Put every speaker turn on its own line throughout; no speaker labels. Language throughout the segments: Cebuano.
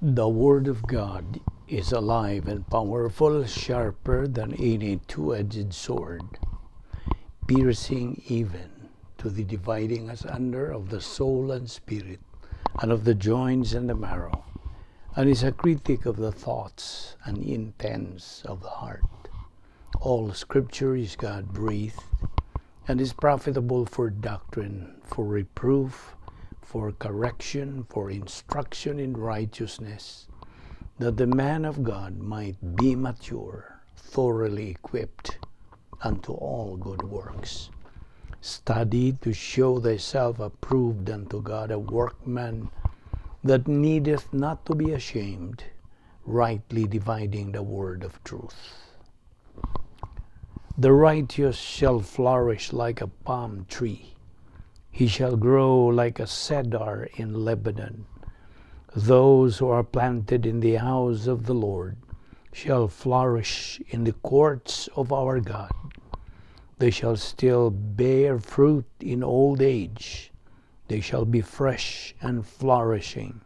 The Word of God is alive and powerful, sharper than any two-edged sword, piercing even to the dividing asunder of the soul and spirit, and of the joints and the marrow, and is a critic of the thoughts and intents of the heart. All Scripture is God breathed and is profitable for doctrine, for reproof, for correction, for instruction in righteousness, that the man of God might be mature, thoroughly equipped unto all good works. Study to show thyself approved unto God, a workman that needeth not to be ashamed, rightly dividing the word of truth. The righteous shall flourish like a palm tree. He shall grow like a cedar in Lebanon. Those who are planted in the house of the Lord shall flourish in the courts of our God. They shall still bear fruit in old age. They shall be fresh and flourishing,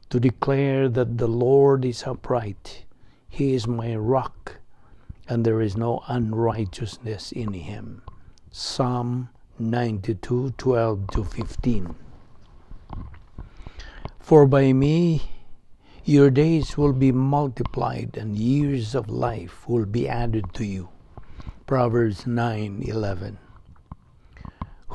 to declare that the Lord is upright. He is my rock, and there is no unrighteousness in him. Psalm 92:12 to 15. For by me your days will be multiplied and years of life will be added to you. Proverbs 9:11.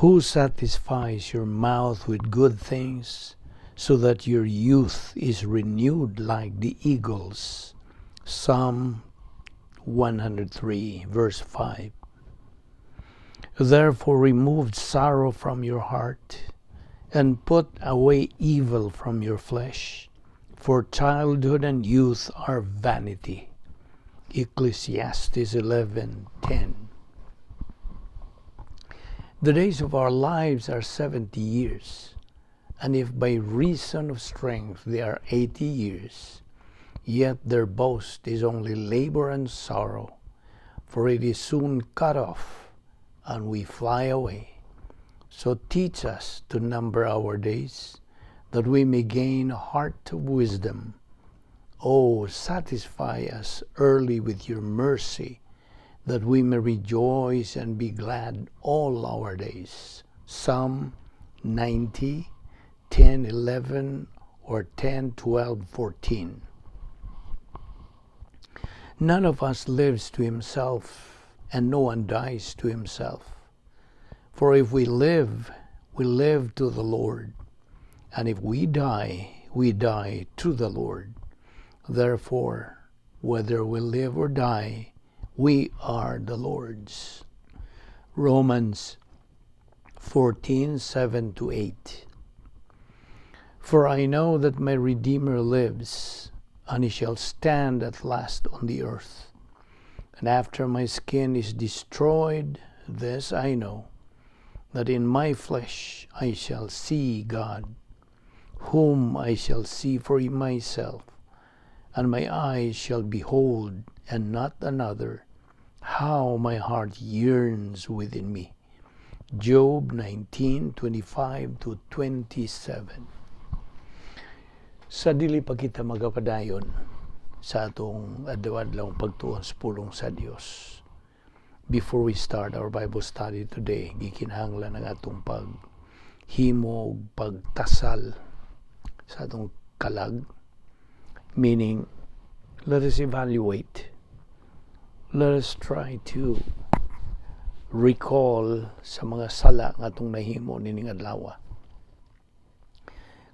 Who satisfies your mouth with good things, so that your youth is renewed like the eagles? Psalm 103 verse 5. Therefore remove sorrow from your heart and put away evil from your flesh, for childhood and youth are vanity. Ecclesiastes 11:10. The days of our lives are 70 years, and if by reason of strength they are 80 years, yet their boast is only labor and sorrow, for it is soon cut off, and we fly away. So teach us to number our days, that we may gain a heart of wisdom. Oh, satisfy us early with your mercy, that we may rejoice and be glad all our days. Psalm 90, 10, 11, or 10, 12, 14. None of us lives to himself, and no one dies to himself. For if we live, we live to the Lord, and if we die, we die to the Lord. Therefore, whether we live or die, we are the Lord's. Romans 14:7 to 8. For I know that my Redeemer lives, and he shall stand at last on the earth. And after my skin is destroyed, this I know, that in my flesh I shall see God, whom I shall see for myself, and my eyes shall behold, and not another. How my heart yearns within me. Job 19:25 to 27. Sa dili pa kita magapadayon sa atong adlaw-adlaw pagtuon sa pulong sa Dios. Before we start our Bible study today, gikinahanglan ang atong paghimog, pagtasal sa atong kalag. Meaning, let us evaluate. Let us try to recall sa mga sala nga atong nahimo nining adlaw.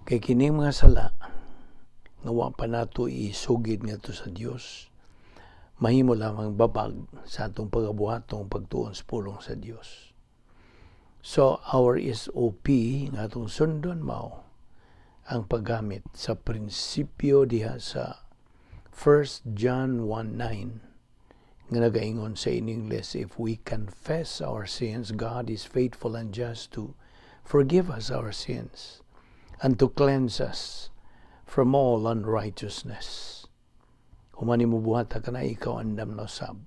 Kay kining mga sala nga wa pa nato isugid ngadto sa Dios, mahimo lamang babag sa atong pagabuhatong pagtuon sa pulong sa Dios. So our SOP nga atong sundon mao ang paggamit sa prinsipyo diha sa 1 John 1:9 nga nagaingon sa in English, "If we confess our sins, God is faithful and just to forgive us our sins and to cleanse us from all unrighteousness." Human nimo buhata kana, ikaw andam na usab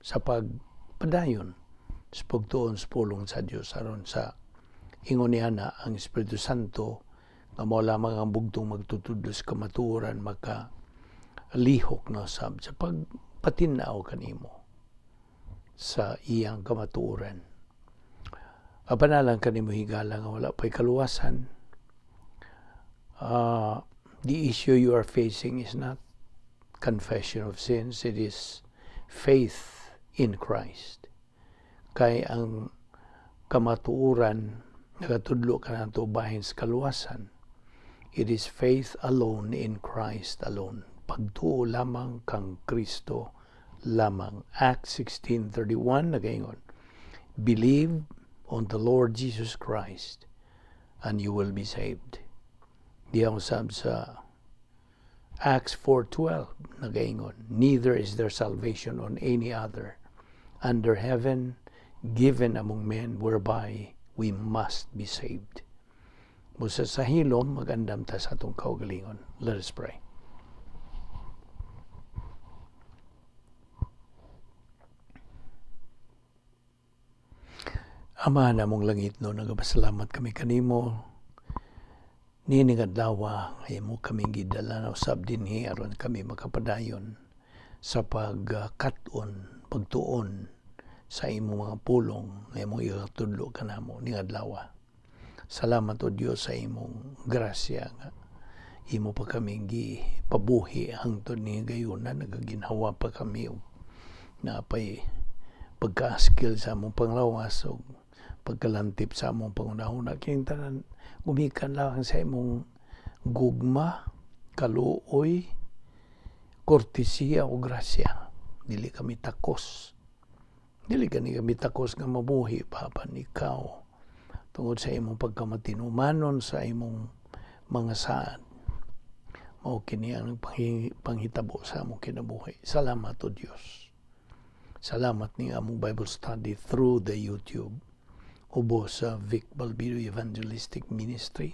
sa pagpadayon sa pagtuon sa pulong sa Dios aron sa ingon niya na ang Espiritu Santo Nga mao lamang ang bugtong magtutudlo sa kamatuoran, maka lihok na sab sa pagpatinaw kanimo sa iyang kamatuoran. Apan kanimo, higala, nga wala pa'y kaluwasan, the issue you are facing is not confession of sins, it is faith in Christ. Kay ang kamatuoran nagatudlo kanato bahin sa kaluwasan. It is faith alone in Christ alone. Pagtuo lamang kang Kristo lamang. Acts 16:31 nagaingon, "Believe on the Lord Jesus Christ and you will be saved." Diha usab sa Acts 4:12 nagaingon, "Neither is there salvation on any other under heaven given among men whereby we must be saved." Busa sa hilom, magandam ta sa atong kaugalingon. Let us pray. Ama namong langitnon, nagapasalamat kami kanimo niining adlaw nga imo kami gidala na usab dinhi aron kami makapadayon sa pagkat-on, pagtuon sa imong mga pulong nga imong ikatudlo kanamo ning adlaw. Salamat, O Dios, sa imong grasya nga imo pa kami gipabuhi hangtod ni gayuna. Nagaginhawa pa kami og napay pagkaaskil sa among panglawas ug pagkalantip sa among panghunahuna. Kining tanan gumikan lang sa imong gugma, kaluoy, kortesiya o grasya. Dili kami takos. Dili kani kami takos nga mabuhi pa apan ikaw, tungod sa imong pagkamatinumanon sa imong mga saad, mao kini ang panghitabo sa among kinabuhi. Salamat, O Dios. Salamat ni among Bible study through the YouTube ubos sa Vic Balbido Evangelistic Ministry.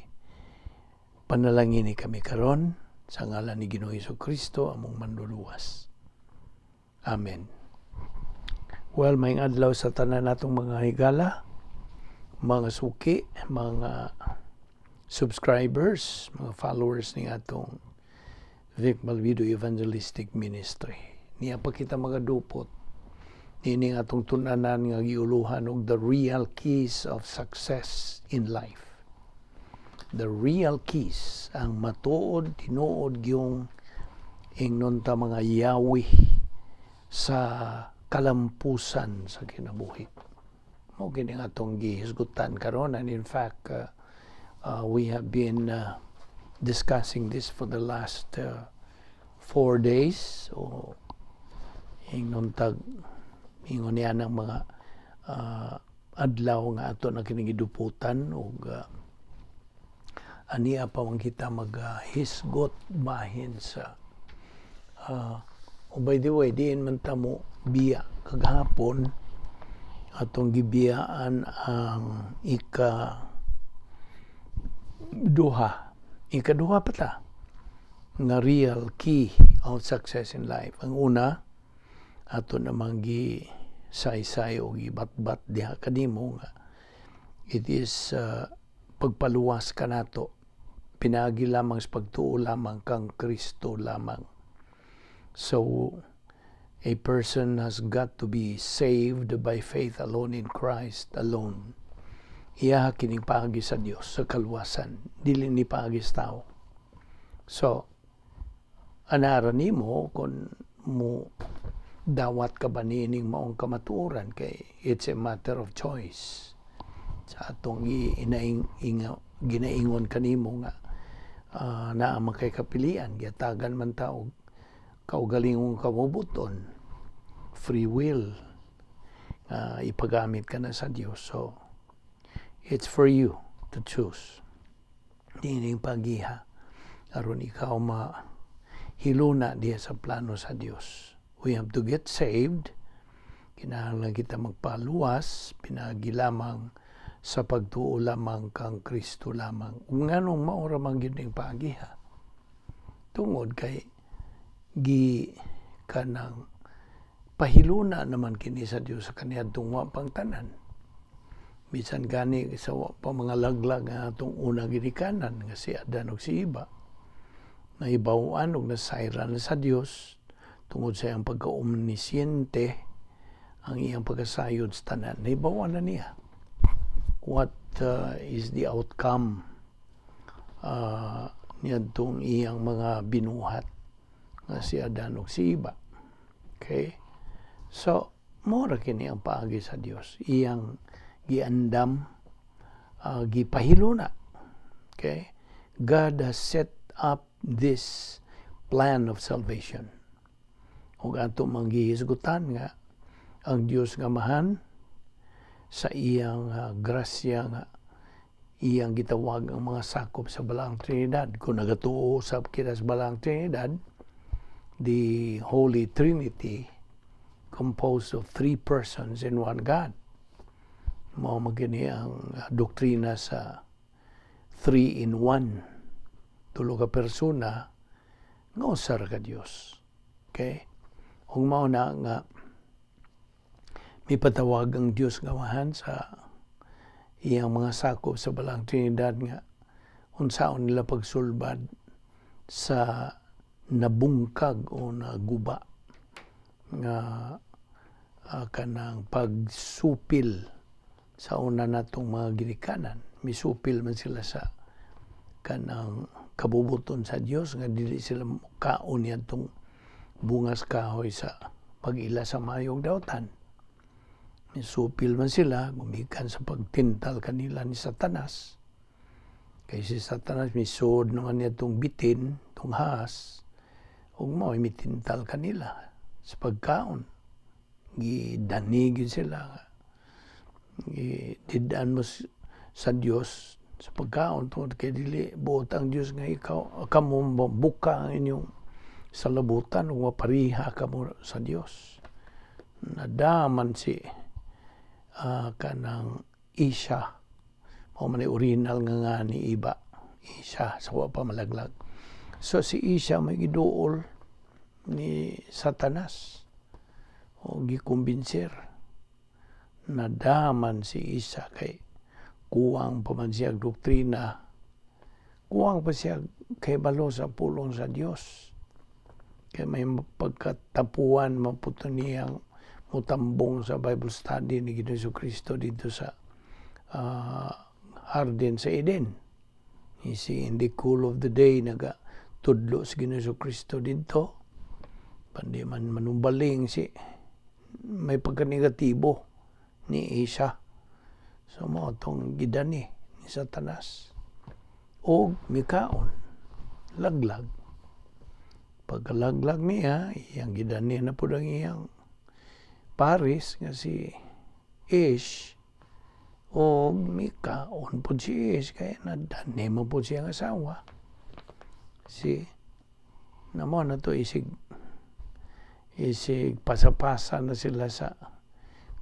Panalangini kami karon sa ngalan ni Ginoong Kristo, among Manluluwas. Amen. Well, maayong adlaw sa tanan natong mga higala, mga suki, mga subscribers, mga followers ni atong Vic Malvido Evangelistic Ministry. Niya pa kita magadupot nining atong tun-anan nga giuluhan og "The Real Keys of Success in Life." The real keys, ang matuod, tinuod gyung ingnon ta mga yawi sa kalampusan sa kinabuhi. Mao kini ang atong gihisgutan karon, and in fact we have been discussing this for the last 4 days. So ingnon tag ingon niya ng mga adlaw nga ato na kining giduputan ug ania pa man kita maghisgot bahin sa oh, by the way, diin man ta mo biya kagahapon, atong gibiyaan ang ika duha pa ta nga real key of success in life. Ang una, ato namang gi saysay o gibatbat diha kanimo nga it is pagpaluwas kanato pinaagi lamang sa pagtuo lamang kang Kristo lamang. So a person has got to be saved by faith alone in Christ alone. Iya kining paagi sa Dios sa kaluwasan, dili ni paagi sa tao. So anara nimo kung mo dawat ka ba niining maong kamatuoran, kay it's a matter of choice sa atong inaing inga, ginaingon kanimo nga naa man kay kapilian, gihatagan man ta og kaugalingong kamubuton, free will, ipagamit ka na sa Dios. So it's for you to choose niining pagiha aron ikaw ma hiluna diha sa plano sa Dios. We have to get saved. Kinahanglan kita magpaluwas pinaagi lamang sa pagtuo lamang kang Kristo lamang. Ug nganong mao ra man gyud ning pagiha? Tungod kay gi kanang pahiluna naman kini sa Dios sa kaniadtong wa pang tanan. Bisan gani sa wa pa mga laglag ang atong unang ginikanan nga si Adan ug si Eva, nahibaw-an ug nasayran na sa Dios tungod sa iyang pagka-omnisciente, ang iyang pagkasayod sa tanan. Nahibaw-an na niya what is the outcome niadtong iyang mga binuhat nga si Adan ug si Eva. Okay? So, mao ra kini ang paagi sa Dios. Iyang giandam, gipahiluna. Okay? God has set up this plan of salvation. Ug ato mang gihisgutan nga ang Dios nga Amahan sa iyang grasya nga iyang gitawag ang mga sakop sa Balaang Trinidad. Kung nagatuo usab kita sa Balaang Trinidad, the Holy Trinity composed of three persons in one God. Mao man kini ang doktrina sa three in one. Tulo ka persona nga usa ra ka Dios. Okay? Ug mao na nga mipatawag ang Dios nga Amahan sa iyang mga sakop sa Balaang Trinidad nga unsaon nila pagsulbad sa nabungkag o naguba nga kanang pagsupil sa una natong mga ginikanan. Misupil man sila sa kanang kabubuton sa Dios nga dili sila kaon niadtong bungas kahoy sa pag-ila sa maayong dautan. Misupil man sila gumikan sa pagtintal kanila ni Satanas. Kay si Satanas misud naman niya itong bitin, itong has, ug mao mitintal kanila sa pagkaon. Gidani gyud sila. Gidid-an mo sa Dios sa pagkaon tungod kay dili buot ang Dios nga ikaw kamo buka ang inyong salabutan ug mapariha kamo sa Dios. Nadaman si kanang Isha, mao man original nga nga ni Iba, Isha, sa wa pa malaglag. So si Isha may giduol ni Satanas o gikumbinser. Nadaman si Isa kay kuwang pa man siya doktrina, kuwang pa siya kay balo sa pulong sa Dios, kay may pagkatapuan maputo niyang mutambong sa Bible study ni Ginoong Kristo dito sa Hardin sa Eden. You see, in the cool of the day, naga tudlo si Ginoong Kristo dito. Pandi man manumbaling si may pagkanegatibo ni Isa. So mao tong gidani ni Satanas. O mikaon, laglag. Pagkalaglag niya, iyang gidani na po ang iyang paris nga si Ish, o mikaon po si Ish kaya nadani mo po siyang asawa. Si namo na to isig isig pasapasa na sila sa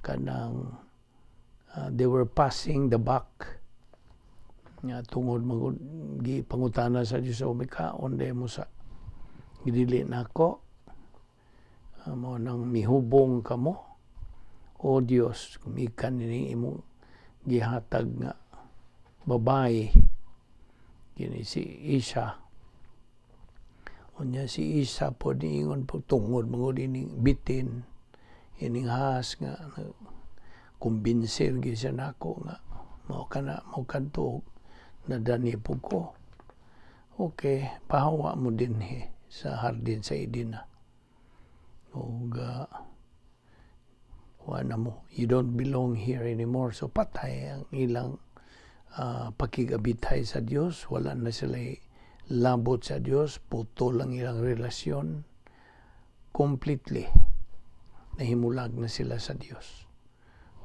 kanang they were passing the buck nga tungod magud gipangutana sa Dios, o mikaon mo sa gidili nako, mao nang mihubong kamo o Dios gumikan ni imong gihatag nga babae kini si Isa. Unya si Isa po niingon po tungod mangud ining bitin, ining has nga kumbinser gyud siya nako nga mao kana mao kadto nadani po ko. Okay, pahawa mo dinhi sa hardin sa Eden na. Ug wa na mo, you don't belong here anymore. So patay ang ilang pakigabitay sa Dios, wala na sila labot sa Dios, putol ang ilang relasyon completely. Nahimulag na sila sa Dios.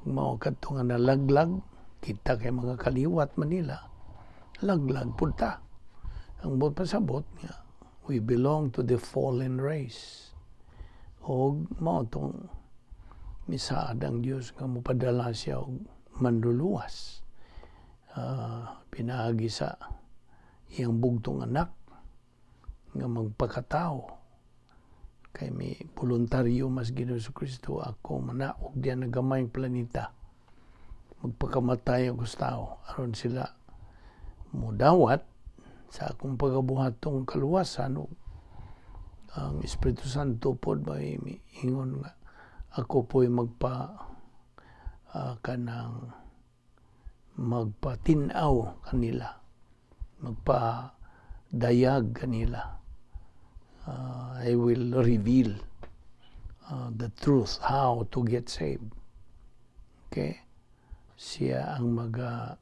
Ug mao kadto nga nalaglag, kita kay mga kaliwat Manila, laglag pud ta. Ang buot pasabot nga we belong to the fallen race. Og mao tong misaad ang Dios nga mopadala siya og manluluwas. Pinaagi sa iyang bugtong anak nga magpakatao, kay may voluntaryo mas Ginoo Kristo, ako manaog diyan na gamayng planeta. Magpakamatay ako sa tao aron sila mudawat sa akong pagabuhatong kaluwasan ug ang Espiritu Santo pod may ingon nga ako po'y magpa kanang magpatin-aw kanila, magpadayag kanila. I will reveal the truth how to get saved. Okay, siya ang maga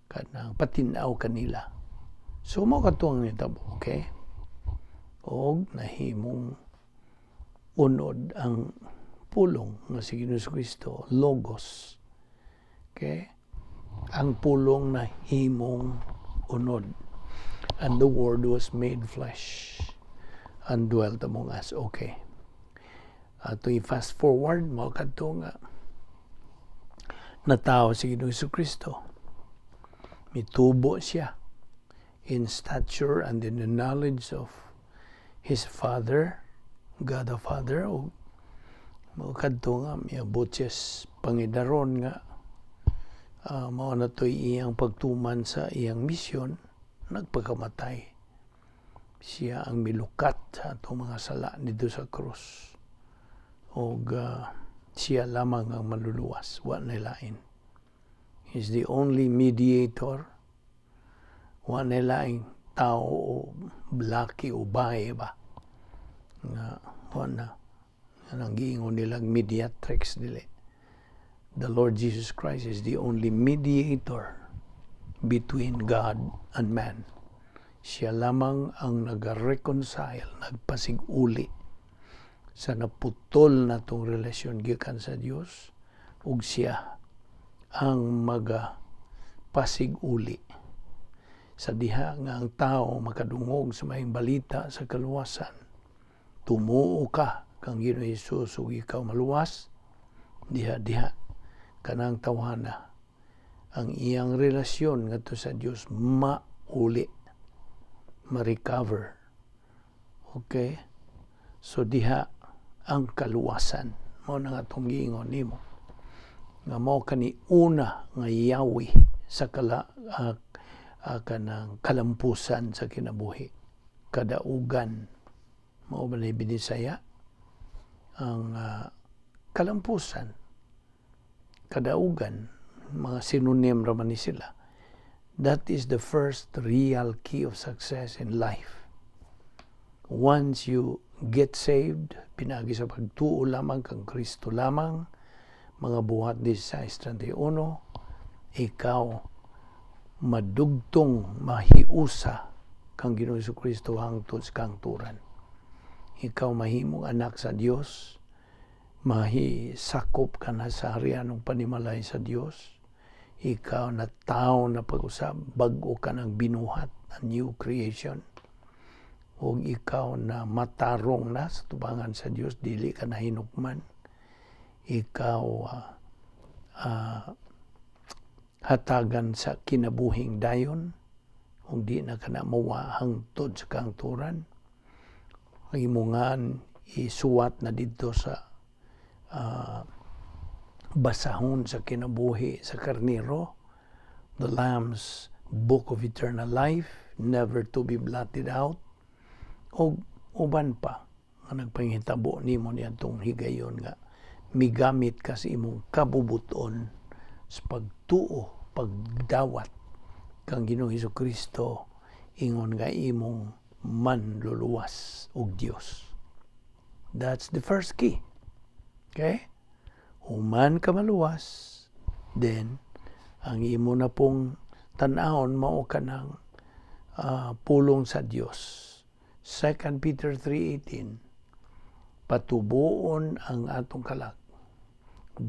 kanang patin-aw kanila. So mao kato ang nitabo, okay? Og nahimong unod ang Pulong nga si Ginoong Kristo, Logos. Okay? Ang Pulong na himong unod. And the Word was made flesh and dwelt among us. Okay. To i-fast forward, mao kadto nga natawo si Ginoong Kristo. Mitubo siya in stature and in the knowledge of his Father, God the Father, o mao kadto nga miabot siya sa pangidaron nga mao na to'y iyang pagtuman sa iyang misyon, nagpakamatay. Siya ang milukat sa atong mga sala dito sa krus. Og siya lamang ang maluluwas, wa na lain. He's the only mediator. Wa na laing tao o laki o bae ba nga wa na ang giingon nilang mediatrix, dili. The Lord Jesus Christ is the only mediator between God and man. Siya lamang ang nag-reconcile, nagpasig-uli sa naputol na tong relasyon gikan sa Dios, ug siya ang maga pasig-uli sa diha nga ang tao makadungog sa maayong balita sa kaluwasan. Tumuo ka kang Ginoong Hesus ug ikaw maluwas. Diha diha kanang tawhana, ang iyang relasyon ngadto sa Dios mauli, ma-recover. Okay, so diha ang kaluwasan. Mao na nga atong giingon nimo nga mao kani una nga yawi sa kala kanang kalampusan sa kinabuhi, kadaugan. Mao ba ni Binisaya ang kalampusan, kadaugan, mga synonym ra man ni sila. That is the first real key of success in life. Once you get saved, pinagi sa pagtuo lamang kang Kristo lamang, Mga Buhat 16:31, ikaw madugtong mahiusa kang Ginoong Kristo hangtod sa kahangturan. Ikaw mahimong anak sa Dios, mahisakop ka na sa harian ng panimalay sa Dios. Ikaw na tao na pag-usab, bag-o ka ng binuhat, a new creation. O ikaw na matarong na sa tubangan sa Dios, dili ka na hinukman. Ikaw hatagan sa kinabuhing dayon, kung di na ka na mawa hangtod sa kahangturan. Ang imongan isuwat na dito sa basahon sa kinabuhi sa karniro, the Lamb's Book of Eternal Life, never to be blotted out, o uban pa nga nagpanghitabo nimo niadtong higayon nga migamit ka sa imong kabubuton sa pagtuo, pagdawat kang Ginoong Hesus Kristo ingon nga imong manluluwas ug Dios. That's the first key. Okay? Human ka maluwas, then ang imo na pong tan-awon mao kanang pulong sa Dios. 2 Peter 3:18, patubuon ang atong kalag.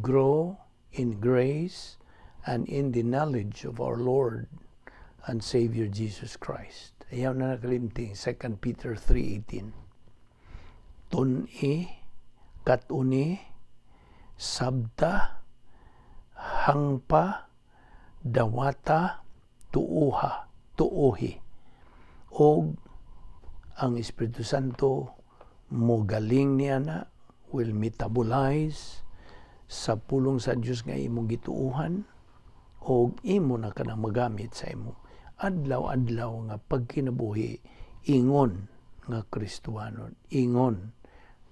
Grow in grace and in the knowledge of our Lord and Savior Jesus Christ. Ayaw na nakalimting 2 Peter 3:18. Tun-i, kat-uni, sabta, hangpa, dawata, tuuha, tuuhi. Og ang Espiritu Santo mo galing niya na will metabolize Sa pulong sa Dios nga imong gituuhan o imo na kanang magamit sa imong adlaw-adlaw nga pagkinabuhi ingon nga Kristohanon, ingon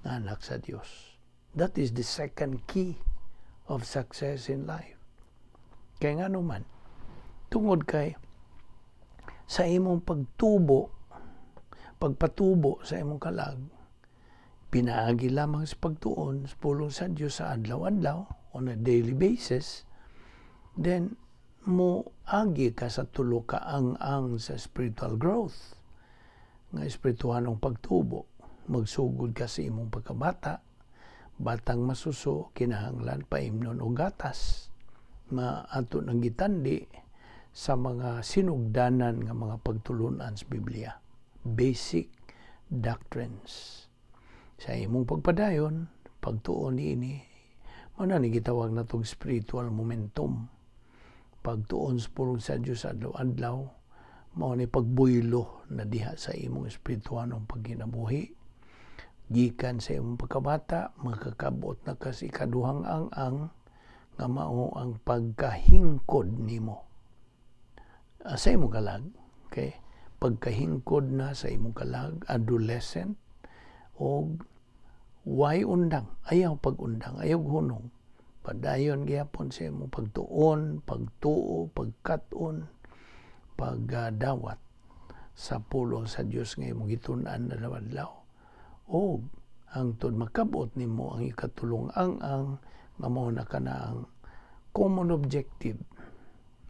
nga anak sa Dios. That is the second key of success in life. Kay ngano man, tungod kay sa imong pagtubo, pagpatubo sa imong kalag, pinaagi lamang sa pagtuon sa pulong sa Dios sa adlaw-adlaw on a daily basis, then mo agi ka sa tulo ka ang-ang sa spiritual growth nga espirituhanong pagtubo. Magsugod ka sa imong pagkabata, batang masuso, kinahanglan paimnon og gatas, maato nang gitandi sa mga sinugdanan nga mga pagtulunan sa Biblia, basic doctrines. Sa imong pagpadayon pagtuon niini, mao na ni gitawag natong spiritual momentum. Pagtuon sa pulong sa Dios adlaw-adlaw, mao ni pagbuylo na diha sa imong espirituhanong pagkinabuhi. Gikan sa imong pagkabata, makakabot na ka sa ikaduhang ang-ang nga mao ang pagkahingkod nimo sa imong kalag. Okay, pagkahingkod na sa imong kalag, adolescent, og way undang, ayaw pag-undang, ayaw hunong, padayon gihapon sa imong pagtuon, pagtuo, pagkat-on, pagdawat sa pulong sa Dios nga imong gitun-an adlaw-adlaw, og hangtod makabot nimo ang ikatulong ang-ang nga mao na kana ang common objective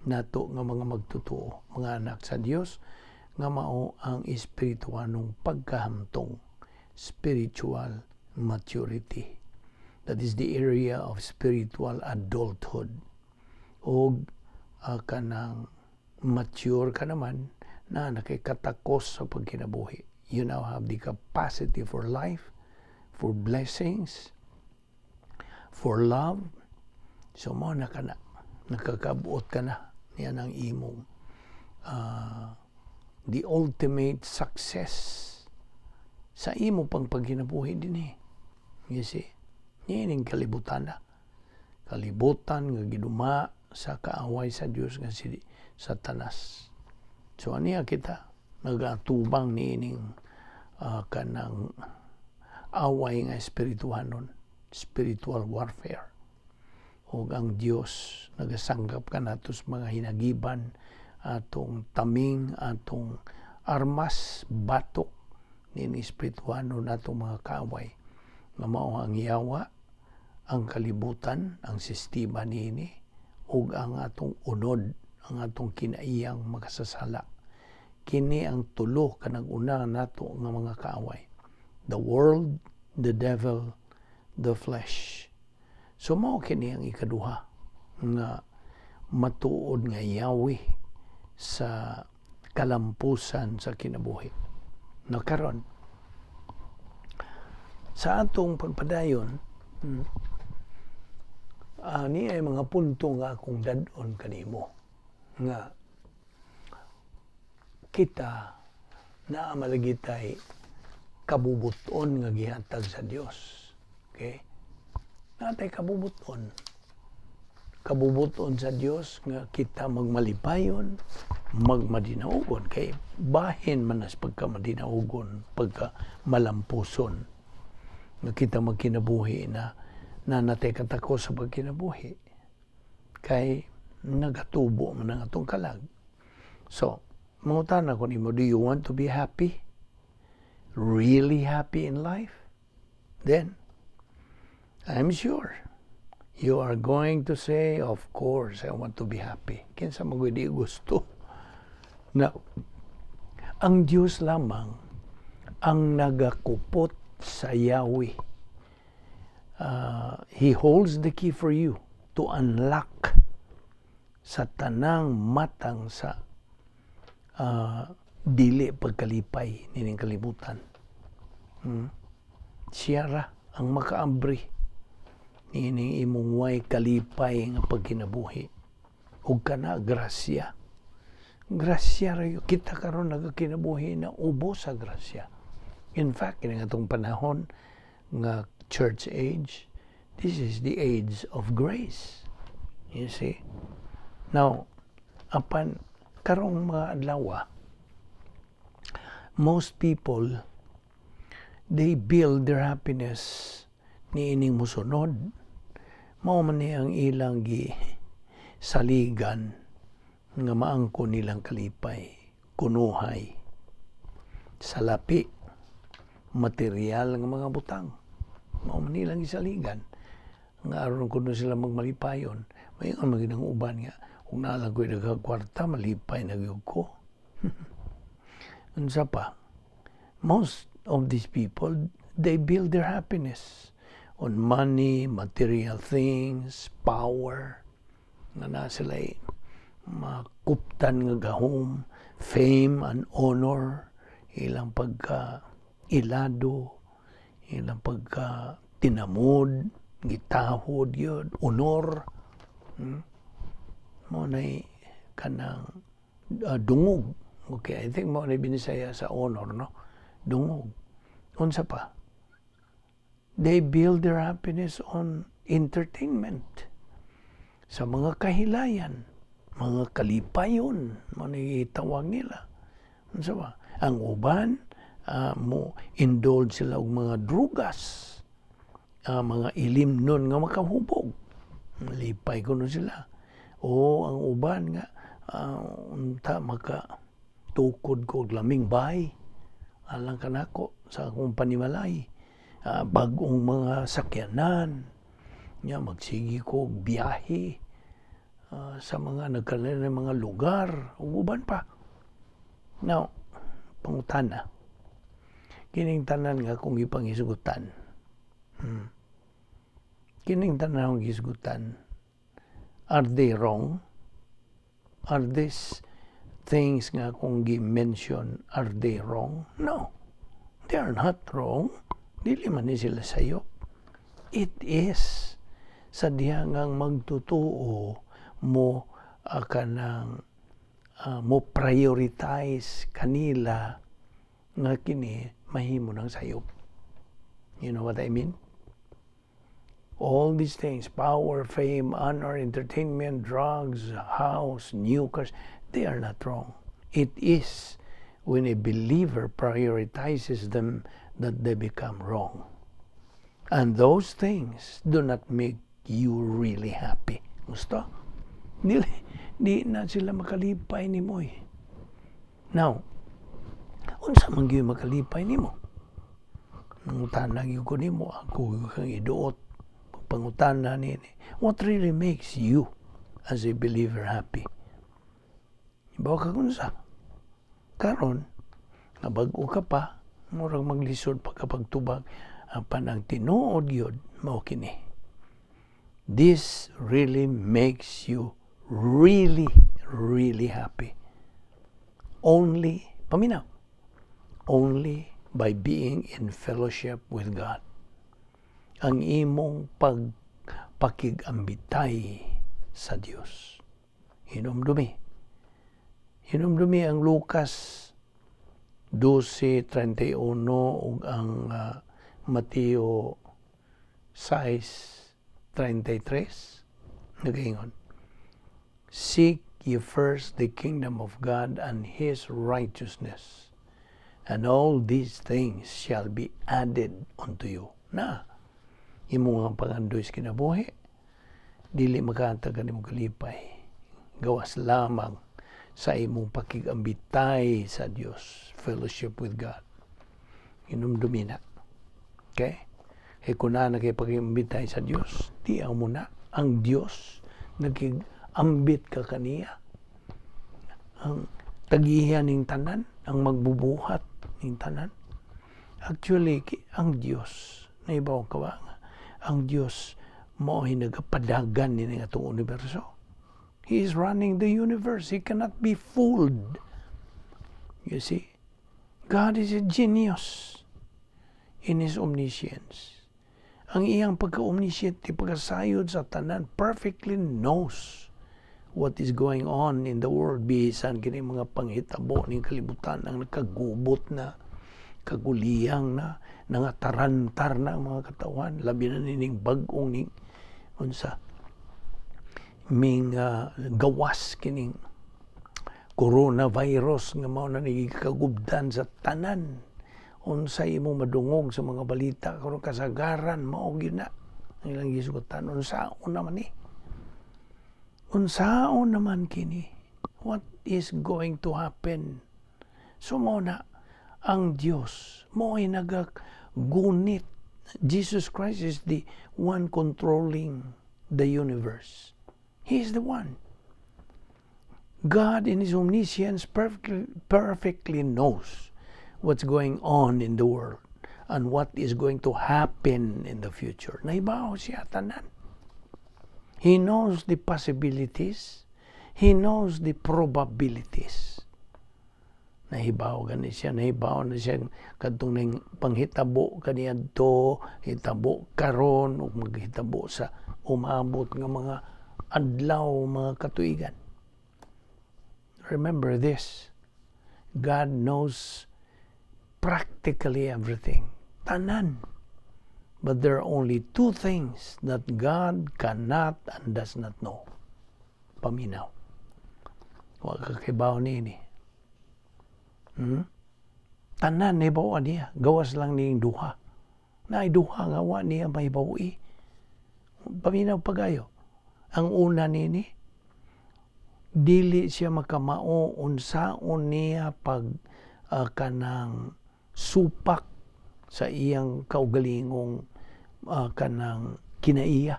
nato nga mga magtotoo, mga anak sa Dios, nga mao ang espirituhanong pagkahamtong, spiritual maturity. That is the area of spiritual adulthood. Og kanang mature ka naman na nakikatakos sa pagkinabuhi. You now have the capacity for life, for blessings, for love. So mao na kana, nakakabuot ka na niyan ang imong the ultimate success sa imo pang pagkinabuhi din eh. You see? Niining kalibutan na. Kalibutan nga giduma sa kaaway sa Dios nga si Satanas. So aniya kita nagatubang niining kanang away nga espirituhanon, spiritual warfare. Ug ang Dios nagasanggap kanato sa mga hinagiban, atong taming, atong armas, batok niini espirituhanon natong mga kaaway nga mao ang yawa, ang kalibutan, ang sistema niini, ug ang atong unod, ang atong kinaiyang makasasala. Kini ang tulo ka nag-una nato nga mga kaaway: the world, the devil, the flesh. So mao kini ang ikaduha nga matuod nga yawi sa kalampusan sa kinabuhi. No, karon sa atong pagpadayon, ni ay mga punto nga akong dad-on kanimo nga kita naa malagi tay kabubuton nga gihatag sa Dios. Okay? Naa tay kabubuton. Kabubuton sa Dios nga kita magmalipayon, magmadinaugon, kay bahin man as pagkamadinaugon, pagka malampuson nga kita magkinabuhi na naa natay katakos sa pagkinabuhi kay nagatubo man ang atong kalag. So, mangutana ko nimo, do you want to be happy? Really happy in life? Then, I'm sure you are going to say, "Of course, I want to be happy." Kinsa man di gusto? Now, ang Diyos lamang ang nagakupot sa yawi. He holds the key for you to unlock sa tanang matang sa dili pagkalipay nining kalibutan. Siya ra ang makaabri niining imong way kalipay nga pagkinabuhi. Ug kana grasya. Grasya ra gyud. Kita karon nagakinabuhi na ubos sa grasya. In fact, kini atong panahon nga church age, This is the age of grace. You see? Now, apan karong mga adlaw, most people, they build their happiness niining musunod. Mao man ni ang ilang gi saligan nga maangko nilang kalipay, kunuhay, salapi, material nga mga butang. Mao man nilang gisaligan nga aron kuno sila magmalipayon. Maingon man ang uban nga kung naa lang ko'y daghang kwarta, malipay na gyud ko. Unsa pa? Most of these people, they build their happiness on money, material things, power, nga na sila makuptan nga gahom, fame and honor, ilang pagka ilado, ilang pagka tinamod, gitahod yun, honor. Mao na kanang dungog. Okay, I think mao na Binisaya sa honor, no? Dungog. Unsa pa? They build their happiness on entertainment. Sa mga kahilayan, mga kalipayon, mao na tawag nila. Unsa ba? Ang uban, mo indulge sila og mga drugas, mga ilimnon nga makahubog. Lipay kuno sila. O ang uban nga unta maka tukod ko og laming bahay alang kanako sa akong panimalay, bag-ong mga sakyanan nya, magsige ko og biyahe sa mga nagkalain mga lugar ug uban pa. Now, pangutana, kining tanan nga akong gipanghisgutan, kining tanan akong gisgutan, are they wrong? Are these things nga akong gi-mention, are they wrong? No. They are not wrong. Dili man ni sila sayop. It is sa diha ngang magtutuo mo kanang mo prioritize kanila nga kini mahimo ng sayop. You know what I mean? All these things, power, fame, honor, entertainment, drugs, house, new cars, they are not wrong. It is when a believer prioritizes them that they become wrong. And those things do not make you really happy. Gusto? Di, di na sila makalipay nimo eh. Now, unsa man gyud makalipay nimo? Nangutana gyud ko nimo, ako kang iduot. Pangutana nini. What really makes you as a believer happy? Ibaw ka kunsa. Karon, nga bag-o ka pa, murag maglisod pa kapag tubag, apan ang tinuod gyud mao kini. This really makes you really, really happy. Only, paminaw, only by being in fellowship with God. Ang imong pagpakigambitay sa Dios. Hinumdumi. Hinumdumi ang Lucas 12:31 ug ang Mateo 6:33 nagaingon, "Seek ye first the kingdom of God and His righteousness, and all these things shall be added unto you." Na imo nga pangandoy sa kinabuhi dili makahatag kanimo kalipay gawas lamang sa imong pakigambitay sa Dios, fellowship with God. Hinumdumi na. Okay? Kay kung naa na kay pakigambitay sa Dios, di mo na ang Dios nagkigambit ka kaniya. Ang tagihan ning tanan, ang magbubuhat ning tanan. Actually, ang Dios, naibaw ka ba? Ang Dios mao nagapadagan ni atong universo. He is running the universe. He cannot be fooled. You see? God is a genius in His omniscience. Ang iyang pagka-omniscient, pagkasayod sa tanan, perfectly knows what is going on in the world. Bisan kini mga panghitabo ning kalibutan ang nakagubot na, kaguliyang na, Nangatarantar na ang mga katawhan, labi na nining bag-ong ning unsa ming gawas kining coronavirus nga mao na nagikagubdan sa tanan. Unsay imong madungog sa mga balita karon, kasagaran mao gyud na ang ilang gisugotan. Unsaon naman ni? Unsaon naman kini? What is going to happen? So mao na ang Dios mo'y nagagunit. Jesus Christ is the one controlling the universe. He is the one. God in His omniscience perfectly knows what's going on in the world and what is going to happen in the future. Nahibaw siya tanan. He knows the possibilities. He knows the probabilities. Nahibaw gani siya, nahibaw na siya kadtong ning panghitabo kaniadto, hitabo karon ug maghitabo sa umabot nga mga adlaw, mga katuigan. Remember this. God knows practically everything. Tanan. But there are only two things that God cannot and does not know. Paminaw. Wa ka kibaw niini. Tanan nahibaw niya. Gawas lang ning duha. Naay duha nga wa niya mahibaw-i. Paminaw pagayo. Ang una nini, dili siya makamao unsaon niya pag kanang supak sa iyang kaugalingong kanang kinaiya.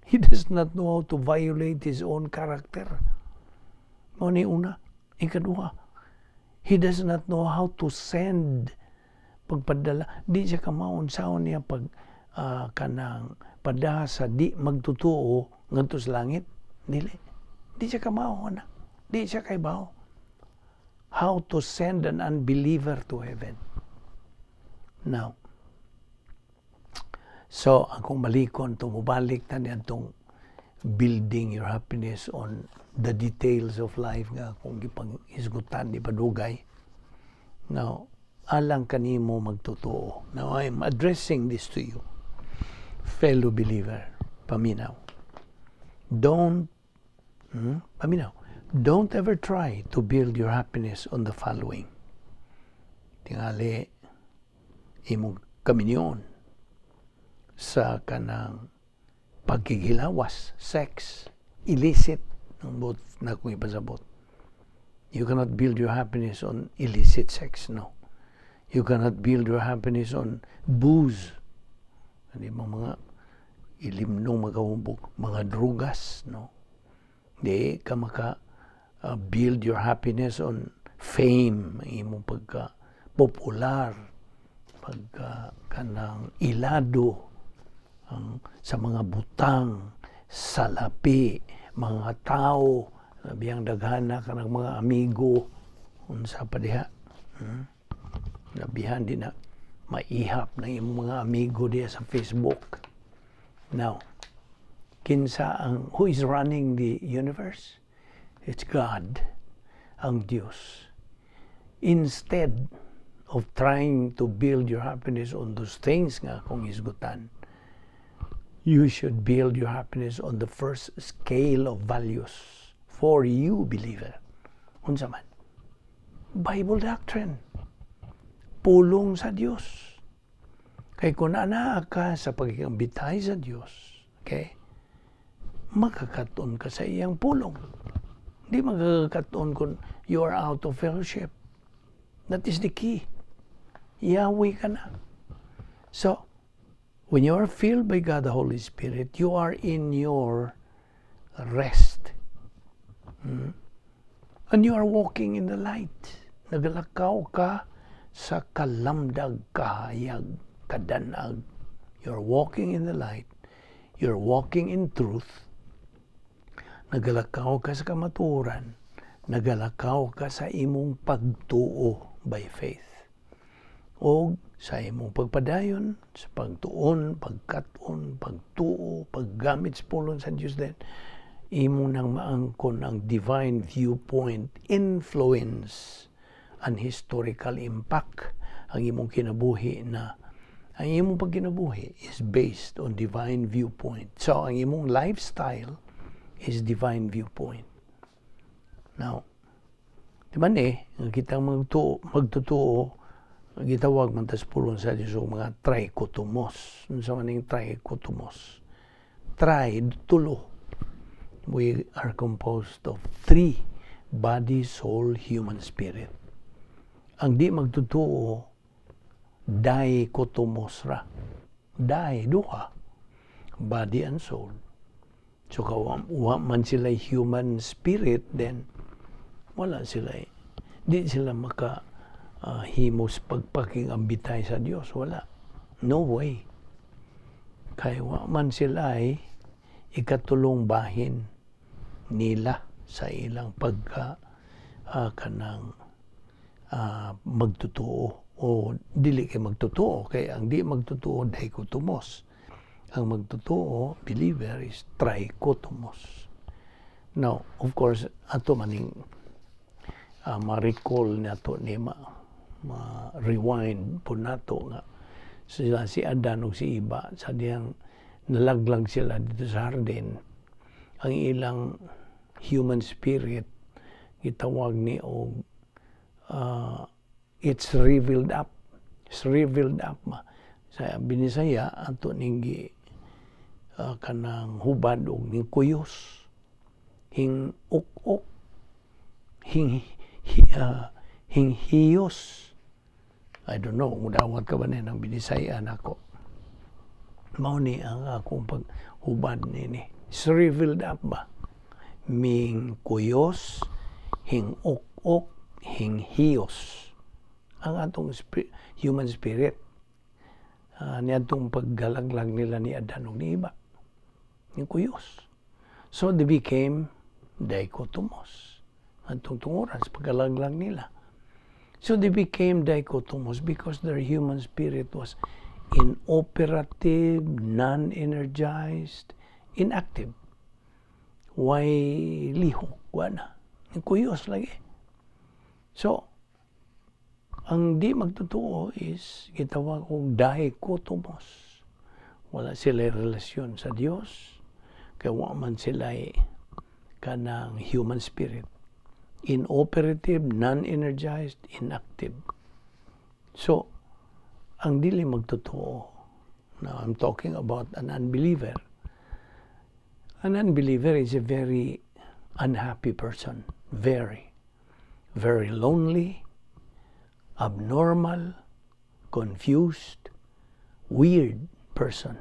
He does not know how to violate his own character. Mao ni una. Ikaduha, he does not know how to send, pagpadala. Di siya kamao unsaon niya pag kanang padaha sa di magtutuo ngadto sa langit. Dili. Di siya kamao na. Di siya kaibaw how to send an unbeliever to heaven. Now, so akong balikon to, mubalik ta niadtong building your happiness on the details of life nga akong gipang-hisgutan di padugay. Now, alang kanimo magtotoo. Now, I am addressing this to you, fellow believer, paminaw. Don't, paminaw, don't ever try to build your happiness on the following. Tingali, imong kaminyoon sa kanang pagkikilawas, sex, illicit, ang buot na kong ipasabot. You cannot build your happiness on illicit sex, no. You cannot build your happiness on booze. Hindi mo mga ilimnong magahubog, mga drugas, no. Di ka maka build your happiness on fame, ang imong pagka popular, pagka kanang ilado ang sa mga butang, salapi, mga tao, labihang daghana kanang mga amigo, unsa pa diha. Labihan di na maihap ng imong mga amigo diha sa Facebook. Now, kinsa ang who is running the universe? It's God, ang Diyos. Instead of trying to build your happiness on those things nga akong hisgutan, you should build your happiness on the first scale of values for you, believer. Unsa man? Bible doctrine. Pulong sa Dios. Kay kung anaa ka sa pagiging bitay sa Dios, okay, makakaton ka sa iyang pulong. Hindi makakaton kung you are out of fellowship. That is the key. Yawi ka na. So, when you are filled by God the Holy Spirit, you are in your rest. And you are walking in the light. Nagalakaw ka sa kalamdag, kahayag, kadanag. You're walking in the light. You're walking in truth. Nagalakaw ka sa kamatuoran. Nagalakaw ka sa imong pagtuo by faith. O sa imong pagpadayon, sa pagtuon, pagkat-on, pagtuo, paggamit sa pulong sa Diyos din, imo nang maangkon ang divine viewpoint, influence, and historical impact ang imong kinabuhi na Ang imong pagkinabuhi is based on divine viewpoint. So, ang imong lifestyle is divine viewpoint. Now, di ba ni, ang kitang magtutuo, gitawag man tas pulong sa Diyos og mga trichotomos. Unsa man ning trichotomos? Tri, tulo. We are composed of three: body, soul, human spirit. Ang di magtutuo, dichotomos ra. Di, duha. Body and soul. So, kung wa man sila human spirit, then wala sila. Di sila maka himos pagpakig-ambitay sa Dios. Wala. No way. Kay wa man sila ay ikatulong bahin nila sa ilang pagka kanang magtutuo o dili kay magtutuo, kay ang di magtutuo, dichotomos. Ang magtutuo, believer, is trichotomos. Now, of course, ato maning ma-recall nato ni ma-rewind po nato nga sila si Adan ug si Eva, sa diyang nalaglag sila dito sa hardin, ang ilang human spirit gitawag ni og it's shriveled up, shriveled up ma sa Binisaya. Ato ning gi kanang hubad og ning kuyos, hing uk-ok, hing hiyos. I don't know kung dawat ka ba ni ng Binisaya nako. Mao ni ang akong paghubad nini. Shriveled up ba, ming kuyos, hing uk-ok, hing hiyos ang atong human spirit niadtong paggalaglag nila ni Adan ug ni Eva. Ning kuyos. So they became dichotomous. Atong tunguran sa paggalaglag nila. So they became dichotomous because their human spirit was inoperative, non-energized, inactive. Way lihok, wala. Kuyos lagi. So, ang di magtotoo is gitawag og dichotomous. Wala sila relasyon sa Dios, kay wa man sila kanang human spirit. Inoperative, non-energized, inactive. So, ang dili magtotoo, now I'm talking about an unbeliever. An unbeliever is a very unhappy person. Very, very lonely, abnormal, confused, weird person.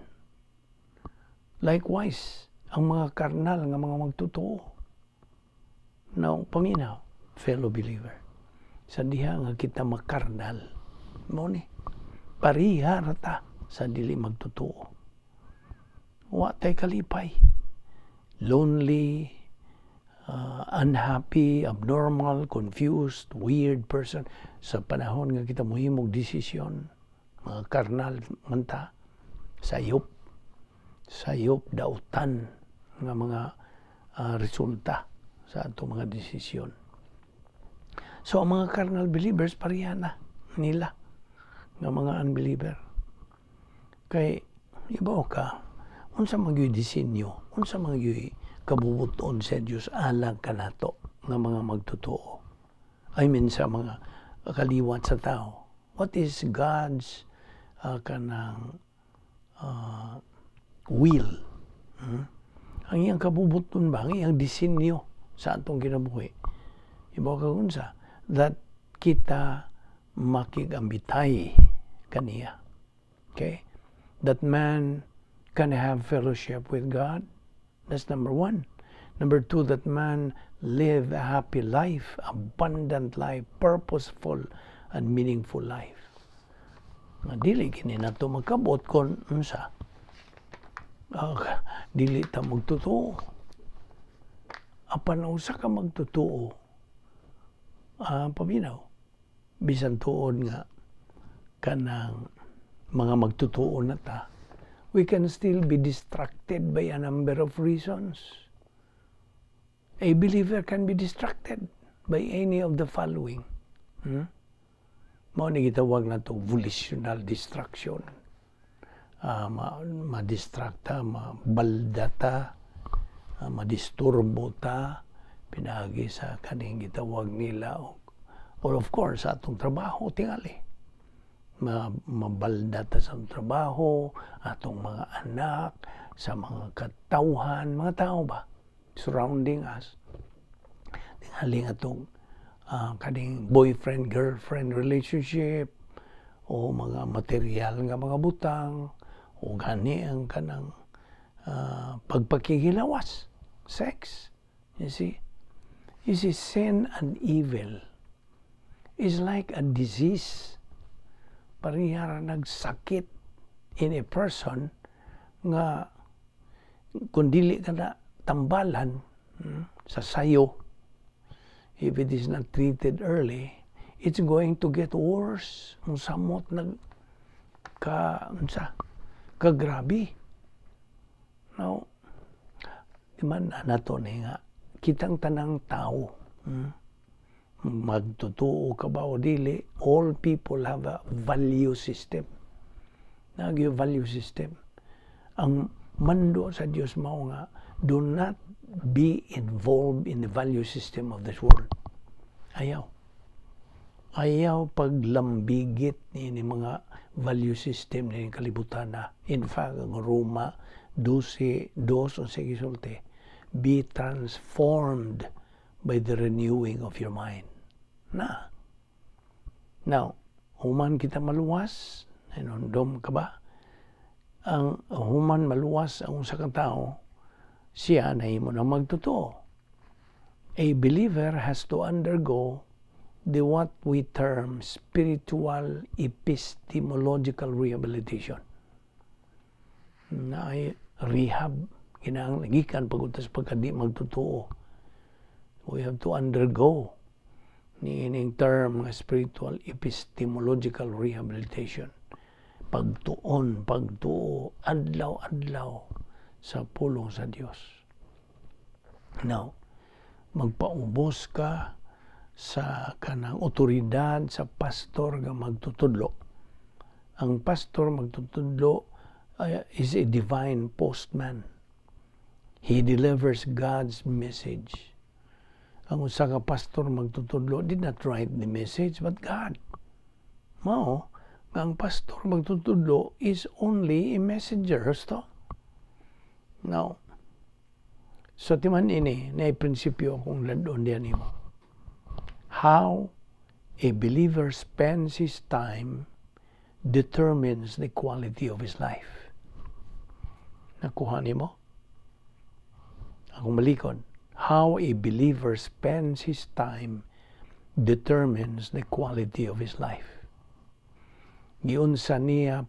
Likewise, ang mga karnal nga mga magtotoo. Now, paminaw, fellow believer. Sa diha nga kita makarnal, mo ni, pariha ra ta sa dili magtotoo. Wa tay kalipay. Lonely, unhappy, abnormal, confused, weird person. Sa panahon nga kita mohimog desisyon, mga karnal man ta, sayop, sayop dautan nga mga resulta sa atong mga desisyon. So ang mga carnal believers, pareha na nila nga mga unbeliever. Kay ibaw ka, unsa man gyud disenyo, unsa man gyud kabubuton sa Dios alang kanato nga mga magtotoo? I mean, sa mga kaliwat sa tao. What is God's kanang will? Hmm? Ang iyang kabubuton ba, ang iyang disenyo sa atong kinabuhi? Ibaw ka unsa? That kita makigambitay kaniya. Okay? That man can have fellowship with God. That's number one. Number two, that man live a happy life, abundant life, purposeful and meaningful life. Nga dili kini nato magkabot kon unsa? Dili ta magtotoo. Apan ang usa ka magtotoo, paminaw, bisan tuod nga kanang mga magtotoo na ta, we can still be distracted by a number of reasons. A believer can be distracted by any of the following. Mao ni gitawag nato volitional distraction. Ma-distract ta, mabalda ta, madisturbo ta, pinaagi sa kaning gitawag nila or of course sa atong trabaho tingali. Mabalda ta sa trabaho, atong mga anak, sa mga katawhan, mga tao ba surrounding us. Tingali atong kaning boyfriend girlfriend relationship o mga material nga mga butang o gani ang kanang pagpakikilawas, sex. You see, sin and evil is like a disease. Pareha ra nagsakit in a person nga kung dili ka na tambalan sa sayo, if it is not treated early, it's going to get worse. Ang samot nag ka unsa kagrabe. Now, di man na nato ni nga kitang tanang tao, magtotoo ka ba o dili, all people have a value system. Nag value system. Ang mando sa Dios mao nga do not be involved in the value system of this world. Ayaw. Ayaw paglambigit ni mga value system ni kalibutan na. In fact, ang Roma 12, 2 o sige sulti, "Be transformed by the renewing of your mind." Na. Now, human kita maluwas, hinumdom ka ba? Ang human maluwas ang usa ka tawo, siya nahimo na magtotoo. A believer has to undergo the what we term spiritual epistemological rehabilitation. Na ay rehab kinahanglan gikan pagod sa pagkadi magtotoo. We have to undergo ni ining term nga spiritual epistemological rehabilitation. Pagtuon, pagtuo, adlaw-adlaw sa pulong sa Dios. Now, magpaubos ka sa kanang otoridad sa pastor nga magtutudlo. Ang pastor magtutudlo is a divine postman. He delivers God's message. Ang usa ka pastor magtutudlo did not write the message but God. Mao nga ang pastor magtutudlo is only a messenger. Husto? Now, so timan ini na prinsipyo akong landon diyan nimo. How a believer spends his time determines the quality of his life. Nakuha nimo? Akong balikon. How a believer spends his time determines the quality of his life. Giunsa niya,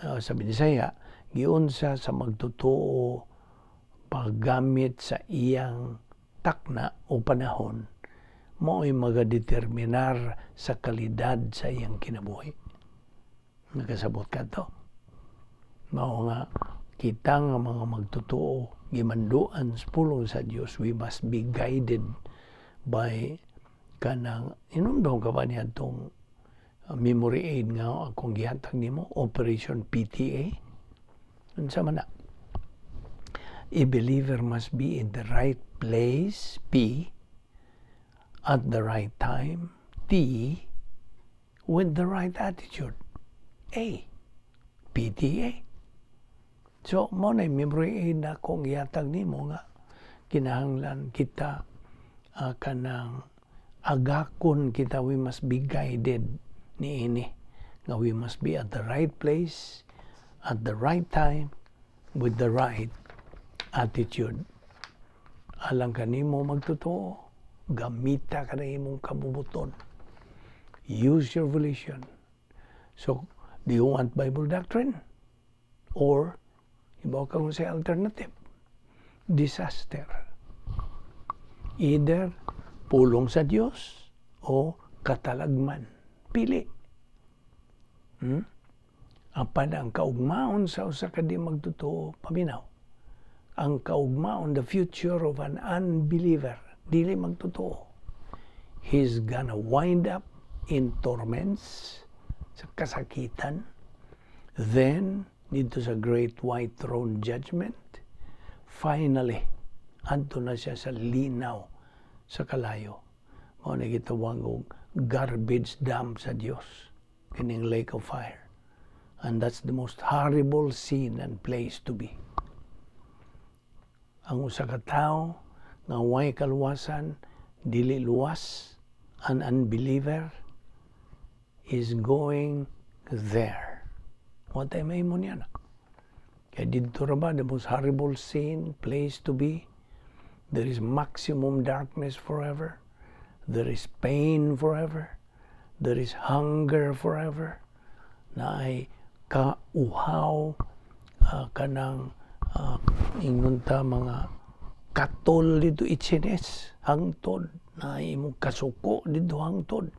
sa Binisaya, giunsa sa magtotoo paggamit sa iyang takna o panahon, mao'y magadeterminar sa kalidad sa iyang kinabuhi. Nakasabot ka to? Mao nga kita nga mga magtotoo gimanduan sa pulong sa Dios, we must be guided by kanang hinumdom ka ba niya itong memory aid nga akong gihatag nimo, Operation PTA? Unsa man na? A believer must be in the right place, P, at the right time, T, with the right attitude, A. PTA. So, mo na memory aid na kung gihatag nimo nga kinahanglan kita kanang agakon kita, we must be guided niini nga we must be at the right place at the right time with the right attitude. Alang kanimo magtotoo, gamita ka na imong kabubuton. Use your volition. So, do you want Bible doctrine? Or, ibaw ka sa alternative? Disaster. Either pulong sa Dios o katalagman. Pili. Apan ang kaugmaon sa usa ka di magtotoo, paminaw. Ang kaugmaon, the future of an unbeliever, dili magtotoo. He's gonna wind up in torments, sa kasakitan. Then, didto sa Great White Throne Judgment. Finally, adto na siya sa linaw sa kalayo. Mao na gitawag og garbage dump sa Dios kining lake of fire. And that's the most horrible scene and place to be. Ang usa ka tawo nga way kaluwasan, dili luwas, an unbeliever, is going there. Wa tay mahimo niya na. Kaya didto ra ba the most horrible scene, place to be? There is maximum darkness forever. There is pain forever. There is hunger forever. Naay kauhaw, kanang ingon ta mga katol didto, itchiness hangtod na imong kasuko didto hangtod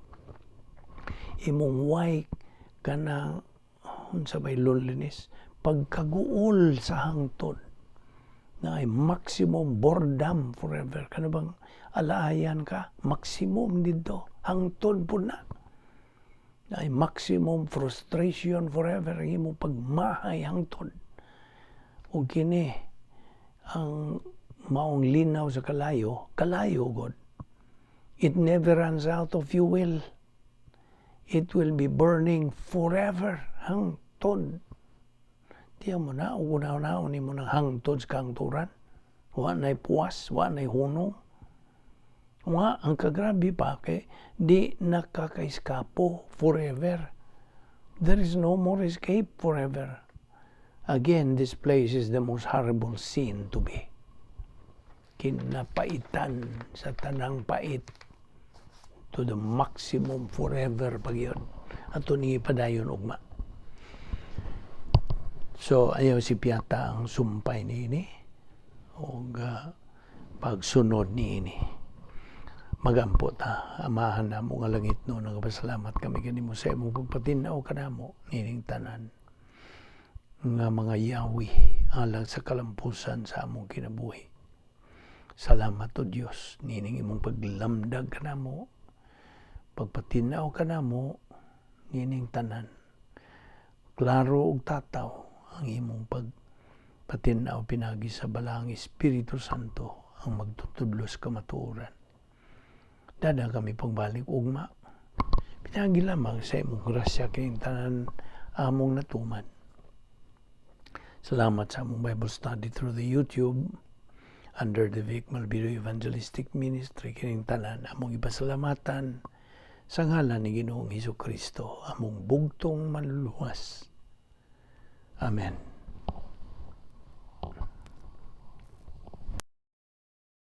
imong way kanang unsa bay loneliness, pagkaguol sa hangtod, na ay maximum boredom forever. Kana bang alaayan ka, maximum didto hangtod pud na ay maximum frustration forever, ang imong pagmahay hangtod. Ug kini ang maong linaw sa kalayo. Kalayo god, it never runs out of fuel. It will be burning forever, hangtod. Tiyan mo na ug una-unaon nimo ng hangtod sa kahangturan, wa na'y puwas, wa na'y hunong. Nga, ang kagrabe pa kay di nakakaiskapo forever. There is no more escape forever. Again, this place is the most horrible scene to be. Kinapaitan sa tanang pait to the maximum forever pag yun. Ato ni padayon ugma. So, ayaw si Piata ang sumpay niini o pagsunod niini. Magampo ta. Amahan namo nga langitnon, nagapasalamat kami kanimo sa imong pagpatinaw kanamo nining tanan nga mga yawi alang sa kalampusan sa among kinabuhi. Salamat, O Dios, nining imong paglamdag kanamo, pagpatinaw kanamo nining tanan. Klaro ug tataw ang imong pagpatinaw pinagi sa Balaang Espiritu Santo ang magtutudlo sa kamatuoran. Dada kami pagbalik ugma. Pinagi lamang sa imong grasya kining tanan among natuman. Salamat sa among Bible study through the YouTube under the Vic Malbido Evangelistic Ministry. Kining tanan among ipasalamatan sa ngalan ni Ginoong Hesus Kristo, among bugtong Manluluwas. Amen.